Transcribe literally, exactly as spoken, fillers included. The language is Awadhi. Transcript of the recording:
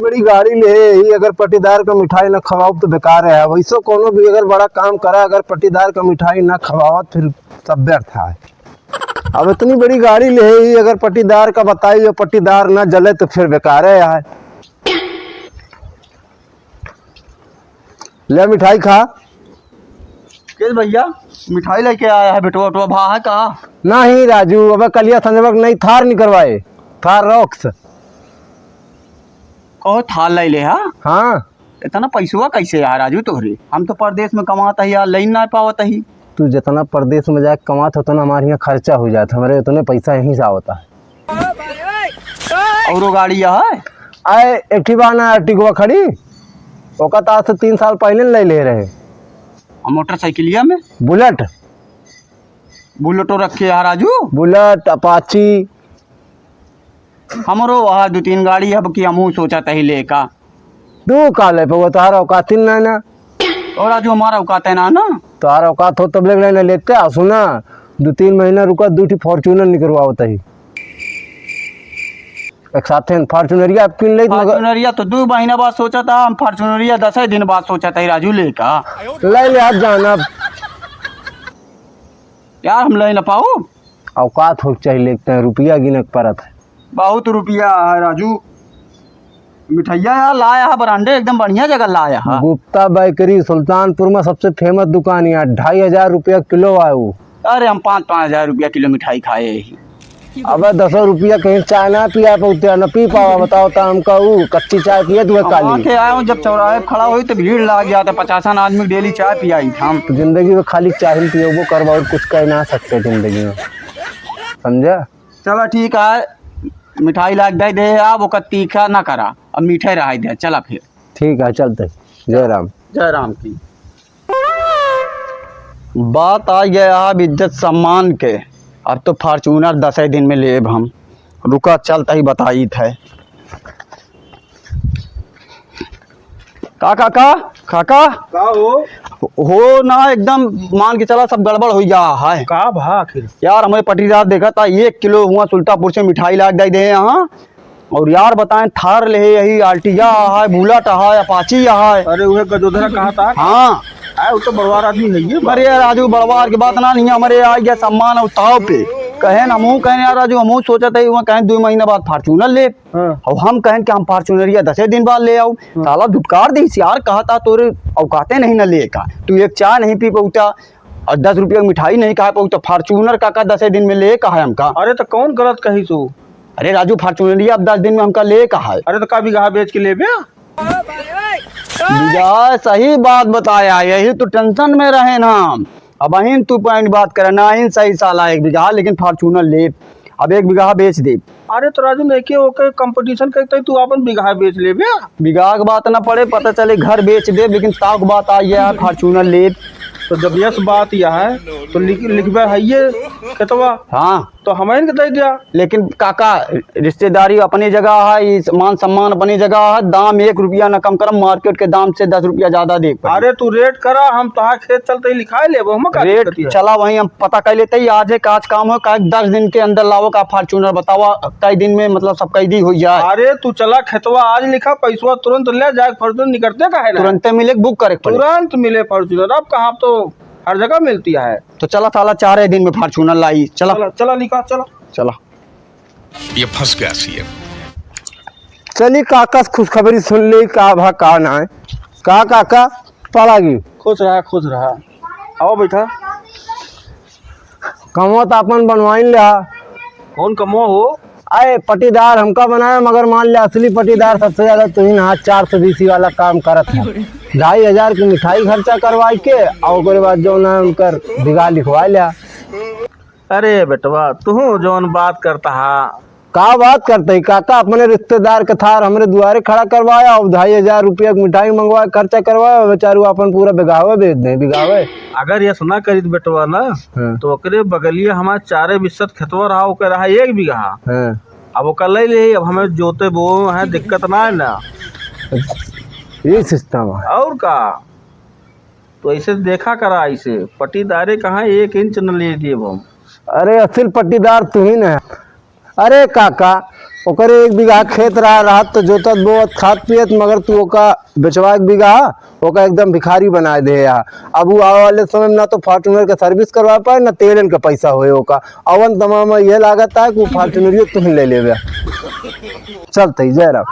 बड़ी गाड़ी ले ही, अगर पट्टीदार का मिठाई ना खवाओ तो बेकार है। वैसे कोनो भी अगर बड़ा काम करा, अगर पट्टीदार का मिठाई ना खवाओ, फिर सब व्यर्थ है। अब इतनी बड़ी गाड़ी ले ही, अगर पट्टीदार का बताई और पट्टीदार ना जले तो फिर बेकार है। ले मिठाई खा। केस भैया, मिठाई लेके आया है बेटवा, बेटवा भा है का? नहीं राजू, अबे कलिया संजय बक नई थार निकरवाए, थार रॉक्स। कहो थार ले ले, हाँ? हाँ। इतना पैसवा कैसे यार राजू तोहरे? हम तो परदेस में कमात ही यार, लइन ना पावत ही। तू जितना परदेस में जाके कमात हो, उतना हमारे यहाँ खर्चा हो जात, हमरे उतने पैसा यहीं से आवता है। औरो गाड़ी है? आए, एक ठे बा ना Ertiga खड़ी, ओका तो आज से तीन साल पहले ले ले रहे। आ मोटरसाइकिलिया में? Bullet। Bullet रखे है राजू? Bullet, Apache। हमरो वह दो तीन गाड़ी अब कि हमहू सोचत ही लेका। तू का ले पे, वो तोहार औकात ही ना ना। और राजू हमारा औकात है ना ना। तोहार औकात हो तब ले ना लेते, आ सुना, दो तीन महीना रुका, दो ठी Fortuner निकरवावत ही। एक साथे Fortuneriया आप किन लेत, मगर Fortuneriया तो दो महीना बाद सोचा था हम, Fortuneriया दसे दिन बाद सोचा था राजू लेका। ले ले, आज जाना। यार हम ले ना पाऊ। औकात हो चाहिए, लेते हैं, रुपया गिनक परत है। बहुत रुपया है राजू। मिठाइया यार लाया है branded, एकदम बढ़िया जगह लाया है। गुप्ता बेकरी सुल्तानपुर में सबसे famous दुकान है, ढाई हजार रुपया किलो आऊ। अरे हम पाँच, पाँच हजार रुपया किलो मिठाई खाए ही। अबे दसो रुपया कहीं चाय ना पिया पौते, न पी पावा, बताओ तो हमका ऊ कच्ची चाय पिए तू काली। आके आया हूँ, जब चौराहे पे खड़ा होई तो भीड़ लाग जाता, पचासन आदमी daily चाय पियाई था हम। तो जिंदगी में खाली चाय ही पियोबो करबा, और कुछ कह ना सकते जिंदगी में, समझा? चला ठीक है, मिठाई लाग दे दे, अब ओकर तीखा ना करा, अब मीठे रहाई दे, चला फिर। ठीक है, चलते। जय राम। जय राम की। बात आ गया अब इज्जत सम्मान के, अब तो Fortuner दसे दिन में लेब हम। रुका, चलता ही बताई थे। का काका, काका? का हो? हो ना, एकदम मान के चला, सब गड़बड़ हो गया है। का भा आखिर? यार, हमारे पट्टीदार देखा था, एक किलो हुआ सुल्तापुर से मिठाई लाग दे दे यहाँ। और यार बताएं, थार ले यही Ertiga है, Bullet है, Apache है। अरे, वह गजोधरा कहा था? हाँ। आए, वो तो बड़वार आदमी है ये। अरे राजू, बड़वार की बात ना नहीं, हमारे आ गया सम्मान और ताव पे। कहे ना, हमहू कहे यार राजू, हमहू सोचा था, वहाँ कहे दो महीना बाद Fortuner ले। हाँ। और हम कहें कि हम Fortuneriया दसे दिन बाद ले आऊ। हाँ। साला धुतकार दी यार, कहा था तोरे औकाते नहीं ना ले का, तू एक चाय नहीं पी पौता और दस रुपया की मिठाई नहीं खा पौता, Fortuner काका दसे दिन में ले कहा है हमका। अरे तो कौन गलत कही सो? अरे राजू, Fortuneriया अब दस दिन में हमका ले कहा है। अरे तो का बिगहा बेच के लेबे? बिगहा, सही बात बताया, यही तो tension में रहे ना हम। अब अहिन तू point बात करे ना, अहिन सही साला एक बिगहा, लेकिन Fortuner ले, अब एक बिगहा बेच दे। अरे तो राजू, नहीं के ओके competition करते तू अपन बिगहा बेच लेबे। बिगहा के बात ना पड़े, पता चले घर बेच दे, लेकिन ताव के बात आ गया है, Fortuner ले। तो जब यस बात यह है, तो लिख, लिखबे है ये खेतवा। हाँ। तो हम इनके दे दिया। लेकिन काका, रिश्तेदारी अपनी जगह है, ई मान सम्मान अपनी जगह है, दाम एक रुपया न कम करम, market के दाम से दस रुपया ज्यादा दे पड़ी। अरे तू rate करा, हम तोहार खेत चलते ही लिखाए लेबो, हम का rate दिक्कत है? चला वहीं हम पता कर लेते ही, आज एक आज काम हो, का दस दिन के अंदर लावो का Fortuner, बतावा कई दिन में मतलब सब कैदी हो जाए। अरे तू चला खेतवा आज लिखा, पैसवा तुरंत ले जाए, Fortuner निकलते का है ना? तुरंते मिले, book करे के पड़े। तुरंत मिले Fortuner, अब कहाँ, अब तो हर जगह मिलती है। तो चला साला, चारे दिन में Fortuner लाई, चला। चला, चला निकाल, चला। चला। ये फंस गया सीएम। चली काका से खुशखबरी सुन ले, का भा का ना है। का काका, पड़ा गई? खुश रहा, खुश रहा। आओ बैठा। कमवा तो अपन बनवाइन लिहा। कौन कमवा हो? अरे पट्टीदार हमका बनाया, मगर मान ले असली पट्टीदार सबसे ज्यादा तू ही ना, चार सौ बीसी वाला काम करत है। ढाई हजार की मिठाई खर्चा करवाई के और ओकरे बाद जो ना उनकर बिगहा लिखवा लिया। अरे बेटवा, तू जौन बात करता हा। का बात करते ही काका, अपने रिश्तेदार के थार हमरे दुआरे खड़ा करवाया और ढाई हजार रुपया के मिठाई मंगवा के खर्चा करवाया, बेचारू अपन पूरा बिगावे बेच दे, बिगावे। अगर ये सुना करित बेटवा ना, हाँ। तो ओकरे बगलिया हमार चारे बिस्सत खेतवा रहा, ओकर रहा एक बिगहा। हाँ। अब ओकर ले ले, अब हमें जोते बोए हैं, दिक्कत ना है ना। ये system है। और का? तो ऐसे देखा करा, ऐसे पट्टीदारे कहाँ एक इंच न ले दिए हम। अरे असिल पट्टीदार तू ही ना। अरे काका, ओकरे एक बीघा खेत रहा, रहत तो जोतत बोवत खात पियत, मगर तू ओका बेचवा एक बीघा, ओका एकदम भिखारी बनाए दे या। अब उ आवे वाले समय में ना तो Fortuner के service करवा पाए, ना तेलन के पैसा होए ओका। अवन तमाम ये लागत है कि उ Fortuner तुम ले लेवे। चलते ही जय राम।